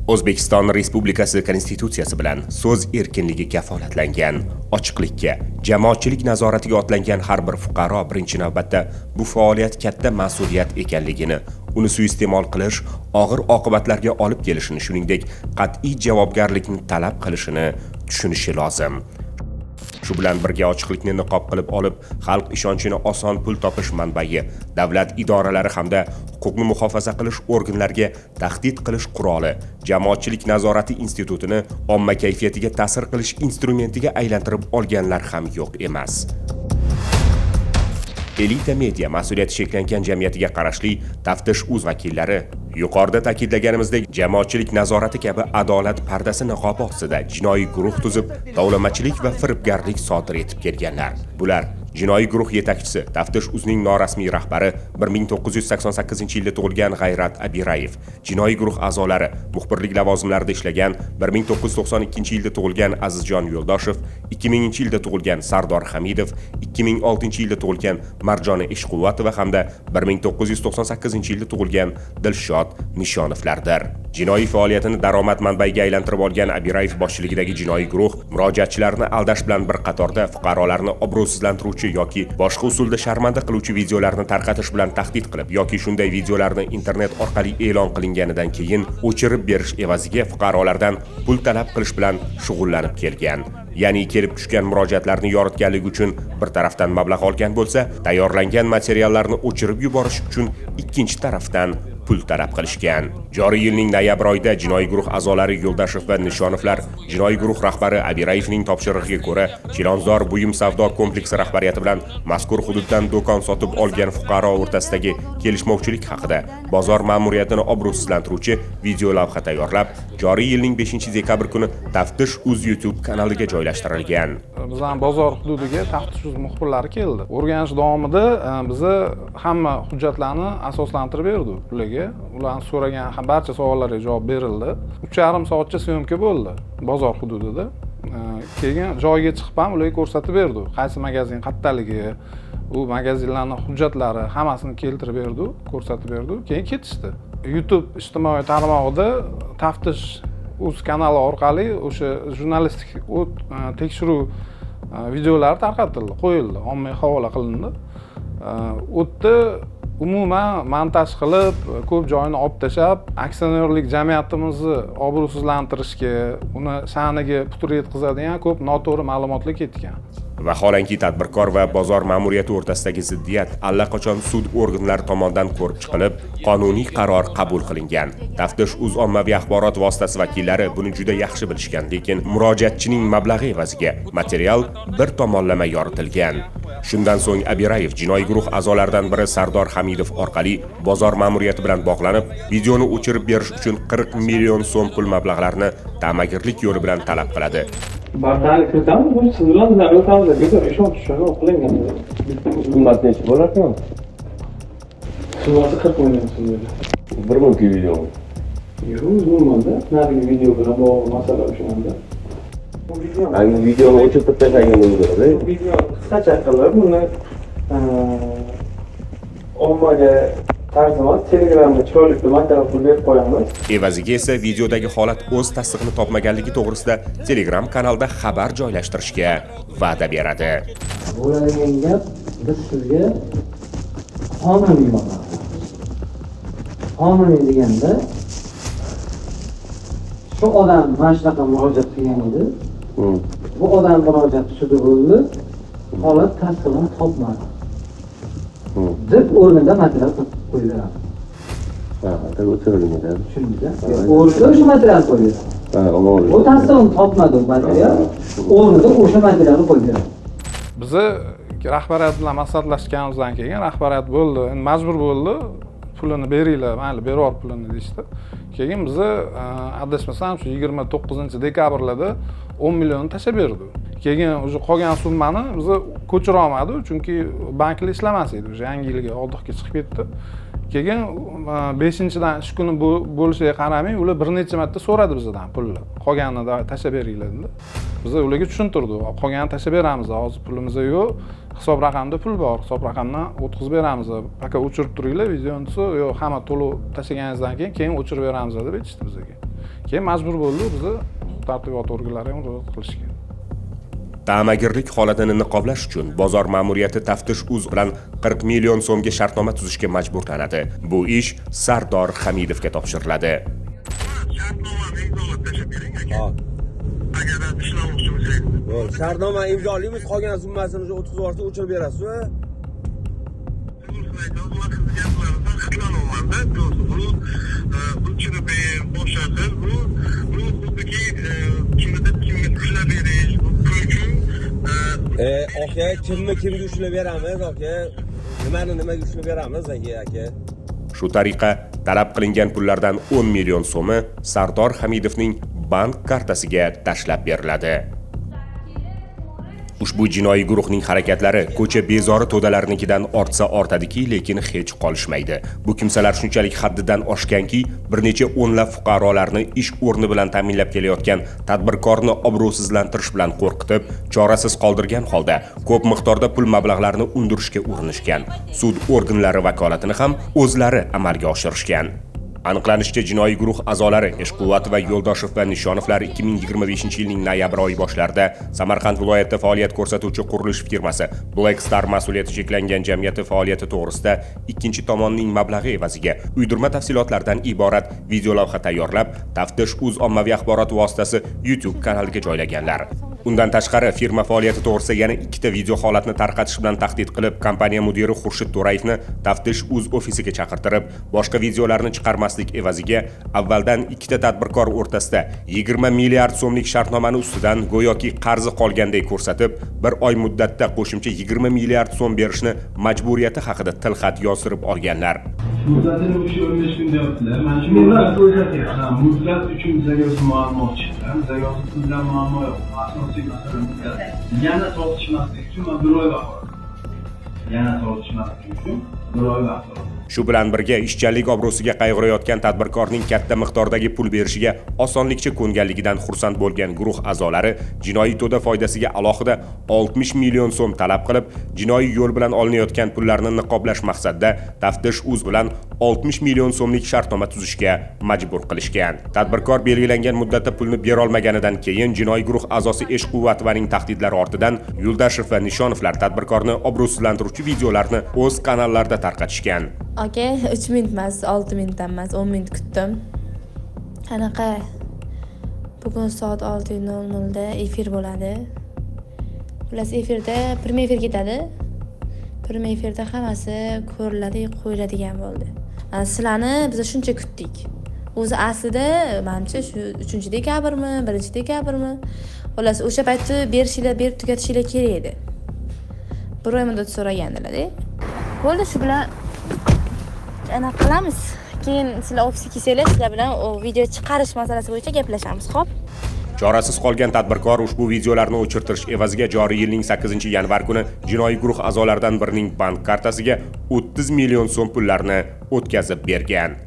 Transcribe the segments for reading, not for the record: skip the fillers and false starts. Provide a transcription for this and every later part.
O'zbekiston Respublikasi Konstitutsiyasi bilan so'z erkinligi kafolatlangan. Ochiqlikka, jamoatchilik nazoratiga otlangan har bir fuqaro birinchi navbatda bu faoliyat katta mas'uliyat ekanligini, uni suiiste'mol qilish og'ir oqibatlarga olib kelishini, shuningdek, qat'iy javobgarlikni talab qilishini tushunishi lozim. Shu bilan birga ochiqlikni niqob qilib olib, xalq ishonchini oson pul topish manbai, davlat idoralari hamda huquqni muhofaza qilish organlariga tahdid qilish quroli, jamoatchilik nazorati institutini omma kayfiyatiga ta'sir qilish instrumentiga aylantirib olganlar ham yo'q emas. Elita Media mas'uliyati cheklangan jamiyatiga qarashli Taftish uz vakillari yuqorida ta'kidlaganimizdek, jamoatchilik nazorati kabi adolat pardasi niqobi ostida jinoiy guruh tuzib, tovlamachilik va firibgarlik sodir etib kelganlar. Bular: jinoiy guruh yetakchisi, Taftish uzning norasmiy rahbari, 1988-yilda tug'ilgan G'ayrat Abirayev, jinoiy guruh a'zolari, muxbirlik lavozimlarida ishlagan 1992-yilda tug'ilgan Azizjon Yo'ldoshev, 2000-yilda tug'ilgan Sardor Hamidov, 2006-yilda tug'ilgan Marjona Eshquvvatova hamda 1998-yilda tug'ilgan Dilshod Nishonovlardir. Jinoiy faoliyatini daromad manbaiga aylantirib olgan Abirayev boshchiligidagi jinoiy guruh murojaatchilarni aldash bilan bir qatorda fuqarolarni obro'sizlantiruvchi yoki boshqa usulda sharmanda qiluvchi videolarni tarqatish bilan tahdid qilib yoki shunday videolarni internet orqali e'lon qilinganidan keyin o'chirib berish evaziga fuqarolardan pul talab qilish bilan shug'ullanib kelgan. Ya'ni kelib tushgan murojaatlarni yoritganligi uchun bir tarafdan mablag' olgan bo'lsa, tayyorlangan materiallarni o'chirib yuborish uchun ikkinchi tarafdan pul talab qilishgan. Joriy yilning noyabr oyida jinoiy guruh a'zolari Yo'ldashev va Nishonovlar jinoiy guruh rahbari Abirayevning topshirig'iga ko'ra Chilonzor buyum savdo kompleksi rahbariyati bilan mazkur hududdan do'kon sotib olgan fuqaro o'rtasidagi kelishmovchilik haqida bozor ma'muriyatini obro'sizlantiruvchi video lavha tayyorlab, joriy yilning 5 dekabr kuni Taftish uz YouTube kanaliga joylashtirilgan. Bizani bozor hududiga Taftish uz muxbirlari keldi. O'rganish davomida biza hamma hujjatlarni asoslantirib berdik ularga. Ularni so'ragan barcha savollarga javob berildi. 3,5 soatcha съёмка bo'ldi bozor hududida. Keyin joyiga chiqib ham ularga ko'rsatib berdik, qaysi magazin qayerdaligi, u magazinlarni hujjatlari, hammasini keltirib berdik, ko'rsatib berdik. Keyin ketishdi. YouTube ijtimoiy tarmog'ida Taftish uz kanali orqali o'sha jurnalistik tekshiruv videolari tarqatildi, qo'yildi, ommaga havola qilindi. U yerda umuman montaj qilib, ko'p joyini olib tashlab, aksionerlik jamiyatimizni obro'sizlantirishga, uni sha'niga putur yetkazadigan ko'p noto'g'ri ma'lumotlar ketgan. Vaholanki, tadbirkor va bozor ma'muriyati o'rtasidagi ziddiyat allaqachon sud organlari tomonidan ko'rib chiqilib, qonuniy qaror qabul qilingan. Taftish uz ommaviy axborot vositasi vakillari buni juda yaxshi bilishgan, lekin murojaatchining mablag'i evaziga material bir tomonlama yoritilgan. Shundan so'ng Abirayev jinoiy guruh a'zolaridan biri Sardor Hamidov orqali bozor ma'muriyati bilan bog'lanib, videoni o'chirib berish uchun 40 million so'm pul mablag'larini ta'magirlik yo'li bilan talab qiladi. Birdaniga kiritamiz, bu siz bilan bizlar o'rtamizda betor ishonch tushadi qilingan. Summasi necha bo'larkan? Summasi 40 million so'm edi. Bir minutlik videomi? Yo'q, umumanda narigi video bilan bog'liq masala o'shanda. Bu video Agar videoni o'chirib tashlagan bo'ladi. Video qisqacha qilib, buni ommaga tarjima Telegramda chiroyli qilib material qilib berib qo'yamiz. Evaziga esa videodagi holat o'z tasdig'ini topmaganligi to'g'risida Telegram kanalda xabar joylashtirishga va'da beradi. Bo'ladigan gap, biz sizga qonuniy mablag'. Qonuniy deganda, shu odam mana shunaqa murojaat qilgan edi. Bu odam murojaati sudi bo'ldi, holat tasdig'ini topmadi deb o'rnida material qilib qo'yib beramiz. Ha, o'chirilgan. Tushundingiz? O'rnida o'sha material qo'yib beramiz. Ha, uni U tasdig'ini topmadi, u material o'rnida o'sha materialni qo'yib beramiz. Biza rahbariyat bilan maslahatlashganimizdan keyin rahbariyat bo'ldi, endi majbur bo'ldi, pulini beringlar, mayli, berib yubor pulini deyishdi. Keyin biza adashmasam, shu 29-dekabrlarda 10 millionni tashlab berdi. Keyin уже qolgan summani biza ko'chira olmadik, chunki banklar ishlamas edi, уже yangi yilga отдых ga chiqib ketdi. Keyin beshinchidan ish kuni bo'lishiga qaramay, ular bir necha marta so'radi bizdan pulni, qolganini tashlab beringlar dedi. Biz ularga tushuntirdik, qolganini tashlab beramiz, hozir pulimiz yo'q, hisob raqamda pul bor, hisob raqamdan o'tkazib beramiz, пока o'chirib turinglar videoni desa, yo'q, hamma to'lov tashlaganingizdan keyin, keyin o'chirib beramiz deb aytishdi bizga. Keyin Keyin majbur bo'ldi bizni huquq tartibot organlari ham murojaat qilishga. Ta'magirlik holatini niqoblash uchun bozor ma'muriyati Taftish uz bilan 40 million so'mga shartnoma tuzishga majburlanadi. Bu ish Sardor Hamidovga topshiriladi. Shartnomani imzolab tashlab bering, aka. Hop. Agar ishlamoqchi bo'lsangiz. Bo'ldi. Shartnoma imzolaymiz, qolgan summasini o'sha 30 yuborsa o'chirib berasiz, a? To'g'risini aytaman, man sizni gaplaringizdan xitlanolmanda. To'g'risi, bu o'chirib ber, boshqa qil, bu xuddiki kimnidir kimga ushlab berish, bu pul uchun. Aka, kimni kimga ushlab beramiz, aka? Nimani nimaga ushlab beramiz, aka? Shu tariqa talab qilingan pullardan 10 million so'mi Sardor Hamidovning bank kartasiga tashlab beriladi. Ushbu jinoiy guruhning harakatlari ko'cha bezori to'dalarnikidan ortsa ortadiki, lekin hech qolishmaydi. Bu kimsalar shunchalik haddidan oshganki, bir necha o'nlab fuqarolarni ish o'rni bilan ta'minlab kelayotgan tadbirkorni obro'sizlantirish bilan qo'rqitib, chorasiz qoldirgan holda ko'p miqdorda pul mablag'larini undirishga urinishgan. Sud organlari vakolatini ham o'zlari amalga oshirishgan. Aniqlanishicha, jinoiy guruh a'zolari Eshquvvatova, Yo'ldoshev va Nishonovlar 2025-yilning noyabr oyi boshlarida Samarqand viloyatida faoliyat ko'rsatuvchi qurilish firmasi Black Star mas'uliyati cheklangan jamiyati faoliyati to'g'risida ikkinchi tomonning mablag'i evaziga uydirma tafsilotlardan iborat videolavha tayyorlab, Taftish uz ommaviy axborot vositasi YouTube kanaliga joylaganlar. Undan tashqari, firma faoliyati to'g'risida yana ikkita video holatni tarqatish bilan tahdid qilib, kompaniya mudiri Xurshid To'rayevni Taftish uz ofisiga chaqirtirib, boshqa videolarni chiqarmaslik evaziga avvaldan ikkita tadbirkor o'rtasida 20 milliard so'mlik shartnomani ustidan go'yoki qarzi qolganday ko'rsatib, bir oy muddatda qo'shimcha 20 milliard so'm berishni majburiyati haqida tilxat yozdirib olganlar. Muddatini o'sha 15 kun deyaptilar. Mana shu Muddat ko'rsatyapti. Ha, muddat uchun bizaga o'zi muammo chiqdi. Bizaga o'zi pul bilan muammo yo'q. Asosiy masala muddat. Yana tortishmaslik uchun man bir oy vaqt oldim. Yana tortishmaslik uchun bir oy vaqt oldim. Shu bilan birga ishchanlik obro'siga qayg'urayotgan tadbirkorning katta miqdordagi pul berishiga osonlikcha ko'nganligidan xursand bo'lgan guruh a'zolari jinoiy to'da foydasiga alohida 60 million so'm talab qilib, jinoiy yo'l bilan olinayotgan pullarni niqoblash maqsadida Taftish uz bilan 60 million so'mlik shartnoma tuzishga majbur qilishgan. Tadbirkor belgilangan muddatda pulni berolmaganidan keyin jinoiy guruh a'zosi Eshquvvatovaning tahdidlari ortidan Yuldashev va Nishonovlar tadbirkorni obro'sizlantiruvchi videolarni o'z kanallarida tarqatishgan. Aka, 3 minut emas, 6 minut ham emas, 10 minut kutdim. Anaqa, bugun soat 6:00 da efir bo'ladi. Xullas, efirda, прямой efir ketadi. Прямой efirda hammasi ko'riladi, qo'yiladigan bo'ldi. Mana sizlarni biz shuncha kutdik. O'zi aslida manimcha shu 3 dekabrmi, 1 dekabrmi? Xullas, o'sha paytda berishinglar, berib tugatishinglar kerak edi. Bir oy muddat so'ragandilar-da. Bo'ldi, shu bilan anaqa qilamiz. Keyin sizlar ofisga kelsanglar, sizlar bilan u video chiqarish masalasi bo'yicha gaplashamiz, xo'p? Chorasiz qolgan tadbirkor ushbu videolarni o'chirtirish evaziga joriy yilning 8 yanvar kuni jinoiy guruh a'zolaridan birining bank kartasiga 30 million so'm pullarni o'tkazib bergan.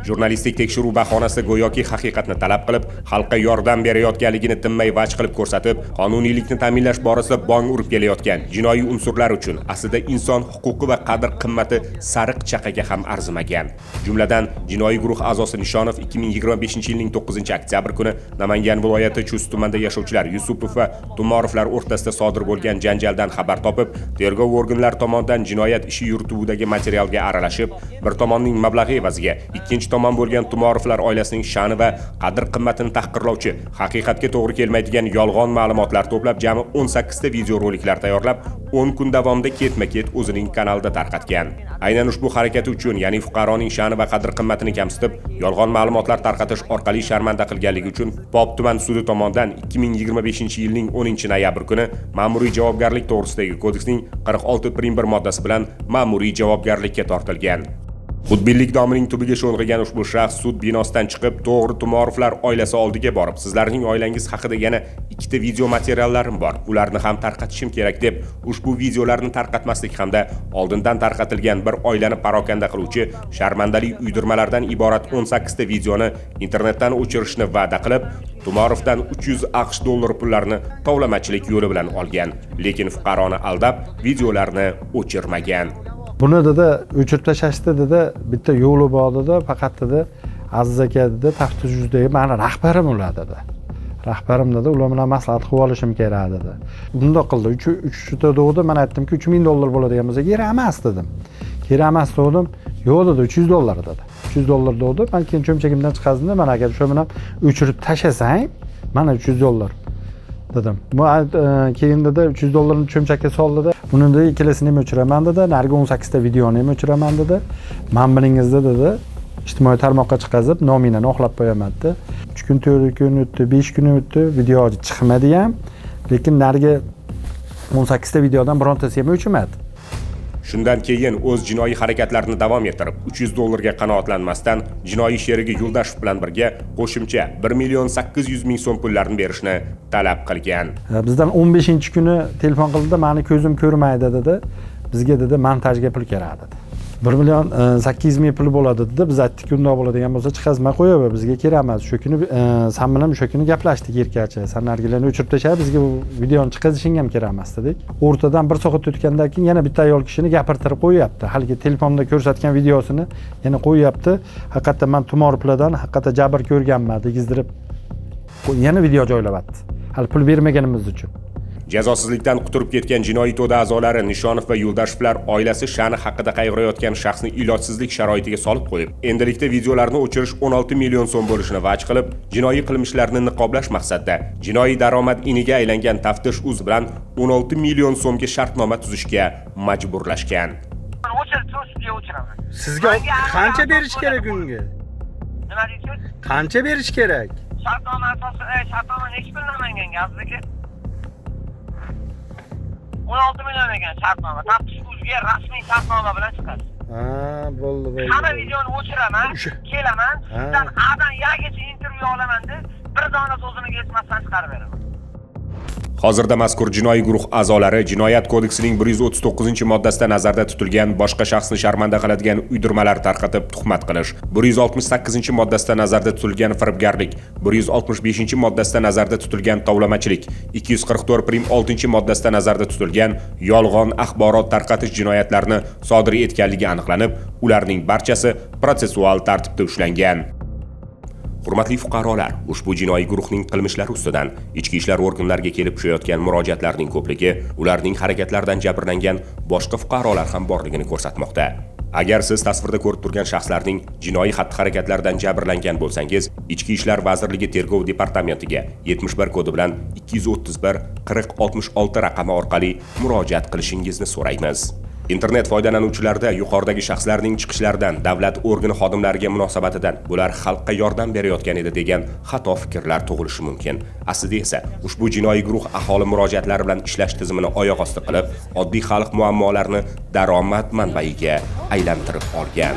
Jurnalistik tekshiruv bahonasida go'yoki haqiqatni talab qilib, xalqqa yordam berayotganligini tinmay vaj qilib ko'rsatib, qonuniylikni ta'minlash borasida bong urib kelayotgan jinoiy unsurlar uchun aslida inson huquqi va qadr-qimmati sariq chaqaga ham arzimagan. Jumladan, jinoiy guruh a'zosi Nishonov 2025-yilning 9 oktyabr kuni Namangan viloyati Chust tumanida yashovchilar Yusupov va Tumorovlar o'rtasida sodir bo'lgan janjaldan xabar topib, tergov organlari tomonidan jinoyat ishi yurituvidagi materialga aralashib, bir tomonning mablag'i evaziga ikkinchi tomon bo'lgan Tumorovlar oilasining sha'ni va qadr-qimmatini tahqirlovchi, haqiqatga to'g'ri kelmaydigan yolg'on ma'lumotlar to'plab, jami 18 ta videoroliklar tayyorlab, 10 kun davomida ketma-ket o'zining kanalida tarqatgan. Aynan ushbu harakati uchun, ya'ni fuqaroning sha'ni va qadr-qimmatini kamsitib, yolg'on ma'lumotlar tarqatish orqali sharmanda qilganligi uchun Pop tuman sudi tomonidan 2025-yilning 10 noyabr kuni Ma'muriy javobgarlik to'g'risidagi kodeksning 46 prim 1 moddasi bilan ma'muriy javobgarlikka tortilgan. Xudbinlik domining tubiga sho'ng'igan ushbu shaxs sud binosidan chiqib, to'g'ri Tumorovlar oilasi oldiga borib, "Sizlarning oilangiz haqida yana ikkita video materiallarim bor, ularni ham tarqatishim kerak" deb, ushbu videolarni tarqatmaslik hamda oldindan tarqatilgan bir oilani parokanda qiluvchi sharmandali uydirmalardan iborat 18 ta videoni internetdan o'chirishni va'da qilib, Tumorovdan 300 AQSh dollari pullarini tovlamachilik yo'li bilan olgan, lekin fuqaroni aldab videolarni o'chirmagan. Buni, dedi, o'chirib tashlashdi, dedi, bitta yo'li bor, dedi, faqat, dedi. Aziz aka dedi, taftish uzdagi mani rahbarim ular dedi. Rahbarim dedi, ular bilan maslahat qilib olishim kerak dedi. Bundoq qildi. 3 deg'di, men aytdimki $3000 bo'ladigan bo'lsa kerak emas dedim. Kerak emas dedim. Yo'q dedi, $300 dedi. $300 dedi. Men keyin cho'mchagimdan chiqazdim, mana aka shu bilan o'chirib tashlasang, mana $300 dedim. Bu keyin dedi $300 cho'mchakka soldi dedi. Buni dedi ikkalasini ham o'chiraman dedi. Narigi 18 ta videoni ham o'chiraman dedi. Men buningizni dedi ijtimoiy tarmoqqa chiqazib nominani oqlab qo'yaman dedi. 3 kun, 4 kun o'tdi, 5 kun o'tdi, video chiqmadi ham, lekin narigi 18 ta videodan birontasi ham o'chmadi. Shundan keyin o'z jinoiy harakatlarini davom ettirib, $300 ga qanoatlanmasdan jinoiy sherigi Yo'ldashev bilan birga qo'shimcha 1 800 000 so'm pullarni berishni talab qilgan. Bizdan 15-kuni telefon qildi, meni ko'zim ko'rmaydi dedi. Bizga dedi montajga pul kerak dedi. 1 800 000 pul bo'ladi dedi. Biz aytdik, undoq bo'ladigan bo'lsa chiqazma qo'yaver, bizga kerak emas. Shu kuni sen bilan o'sha kuni gaplashdik erkachi. Sen nargilarni o'chirib tashlab, bizga bu videoni chiqazishing ham kerak emas dedik. O'rtadan 1 soat o'tgandan keyin yana bitta ayol kishini gapirtirib qo'yapti. Haligi telefonda ko'rsatgan videosini yana qo'yapti. Haqiqatda men tumor puldan haqiqatda jabr ko'rganman degizdirib yana video joylayapti. Hali pul bermaganimiz uchun. Jazosizlikdan quturib ketgan jinoiy to'da a'zolari Nishonov va Yo'ldashevlar oilasi sha'ni haqida qayg'urayotgan shaxsni ilojsizlik sharoitiga solib qo'yib, endilikda videolarni o'chirish 16 million so'm bo'lishini vaj qilib, jinoiy qilmishlarni niqoblash maqsadida jinoiy daromad iniga aylangan Taftish uz bilan 16 million so'mga shartnoma tuzishga majburlashgan. Sizga qancha berish kerak unga? Nima deysiz? Qancha berish kerak? Shartnoma asosi, shartnoma necha pul Namanganga Aziz aka? 16 million ekan shartnoma. Taftish uzga rasmiy shartnoma bilan chiqasiz. Ha, bo'ldi, bo'ldi. Hamma videoni o'chiraman, kelaman, sizdan A'dan Yagacha intervyu olaman deb, bir dona so'zini kesmasdan chiqarib beraman. Hozirda mazkur jinoiy guruh a'zolari Jinoyat kodeksining 139-moddasida nazarda tutilgan boshqa shaxsni sharmanda qiladigan uydirmalar tarqatib tuhmat qilish, 168-moddasida nazarda tutilgan firibgarlik, 165-moddasida nazarda tutilgan tovlamachilik, 244.6-moddasida nazarda tutilgan yolg'on axborot tarqatish jinoyatlarini sodir etganligi aniqlanib, ularning barchasi protsessual tartibda ushlangan. Hurmatli fuqarolar, ushbu jinoiy guruhning qilmishlari ustidan ichki ishlar organlariga kelib tushayotgan murojaatlarning ko'pligi ularning harakatlaridan jabrlangan boshqa fuqarolar ham borligini ko'rsatmoqda. Agar siz tasvirda ko'rib turgan shaxslarning jinoiy xatti-harakatlaridan jabrlangan bo'lsangiz, Ichki ishlar vazirligi tergov departamentiga 71 kodi bilan 231 40 66 raqami orqali murojaat qilishingizni so'raymiz. Internet foydalanuvchilarida yuqoridagi shaxslarning chiqishlaridan, davlat organi xodimlariga munosabatidan bular xalqqa yordam berayotgan edi degan xato fikrlar tug'ilishi mumkin. Aslida esa ushbu jinoiy guruh aholi murojaatlari bilan ishlash tizimini oyoq osti qilib, oddiy xalq muammolarini daromad manbaiga aylantirib olgan.